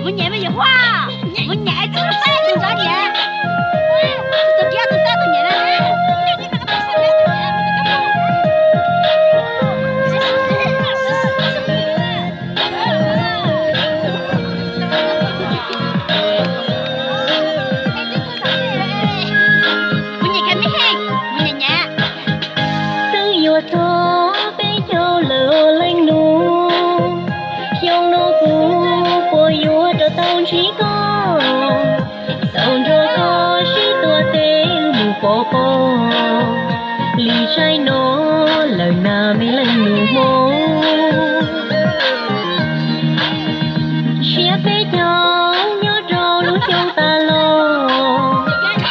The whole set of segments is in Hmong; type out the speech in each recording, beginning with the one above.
Mus nyem me yawm huab, mus nyem es txhob saib tus ntawd nyem. Tus kiag tus saib tus nyem na. Mus nyem khav me heej, mus nyem nyem. Twb yuav txog peb caug lawm leej nus, xyoo no kuv puas yuav rov tau ntsib koj, tau nrog koj sib tua teb mus pov pob li tsaib no lawm na me leej nus Hmoob. Siab peb caug nyob rau lub xyoo tas los,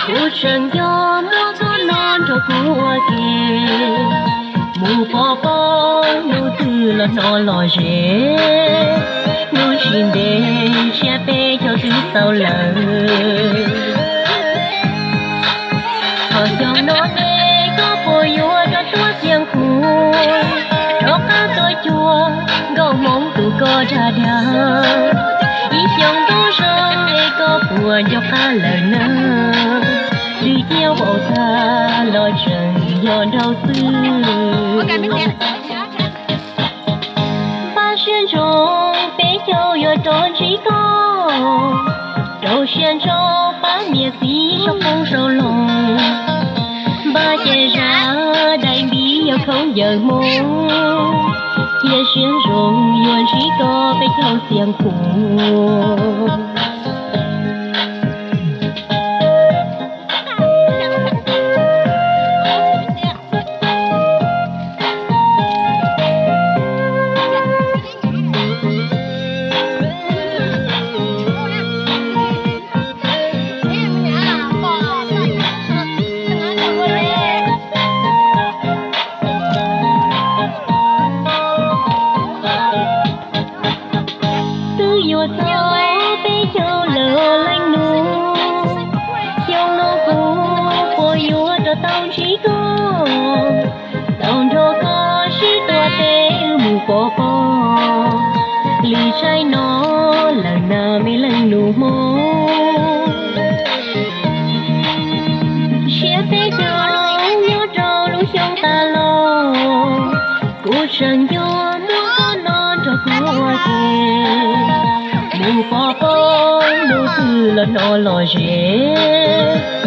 kuv tseem nco muab koj no nrog kuv ua ke mus pov pob hnub twg los hnov lom zem. Hnub tsis ntev ntshiab peb caug twb xaus lawm. Thaum xyoo no ces koj puas yuav rov tuaj Xiav Khuv, rov qab tuaj cuag nkauj Hmoob tus koj dag dag. Ib xyoos ntuj zoo es koj puas nco qab lawm na? Twb cia vau tag los tseem yog nraug xwb. Npaj siab ntsoov peb caug yuav rov ntsib koj, rau siab ntso pab niam txiv sau qoob sau loo. Npaj ces zaj dais npib yog khaub ncaws Hmoob, cia siab zoo yuav ntsib koj peb caug Xiav Khuv. Twb yuav txog peb caug lawm leej nus, xyoo no kuv puas yuav rov tau ntsib koj, tau nrog koj sib tua teb mus pov pob li tsaib no lawm na me leej nus Hmoob. Siab peb caug nyob rau lub xyoo tas los, kuv tseem nco muab koj no nrog kuv ua ke mus pov pob hnub twg los hnov lom zem.